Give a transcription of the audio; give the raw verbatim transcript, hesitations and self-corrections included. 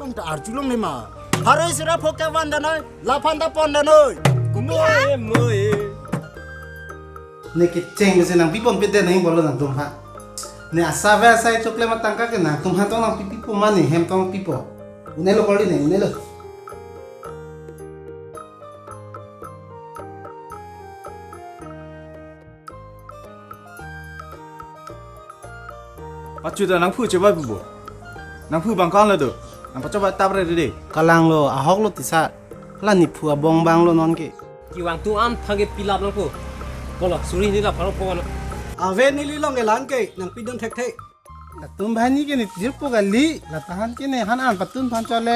Ong ta arjulong ne ma. Pharo isi ra phok kevan danoi, laphan ta pon danoi. Moe, moe. Ne kecheng mesen nangpiponpe det nangji bolo nangtum ha. Ne asap asai chokle ma tangka ke nangtum ha tong nangpipipo ma ne hem tong pipo. Unelo kori ne, unelo. Pachu ta nangphu chebai pubo. Nangphu bang kan le do. Nangpachobai tap re de. Kalang lo, ahok lo tisa. La nephu abong bang lo non ke. Kevang atum aphan ke pilap nangpo. Bolo, suri ni la pharo pon. Ave neli long elang ke, nangpidun thekthe. Latum banghini ke ne jirpo kali, la tahan ke ne han an patun aphan chole.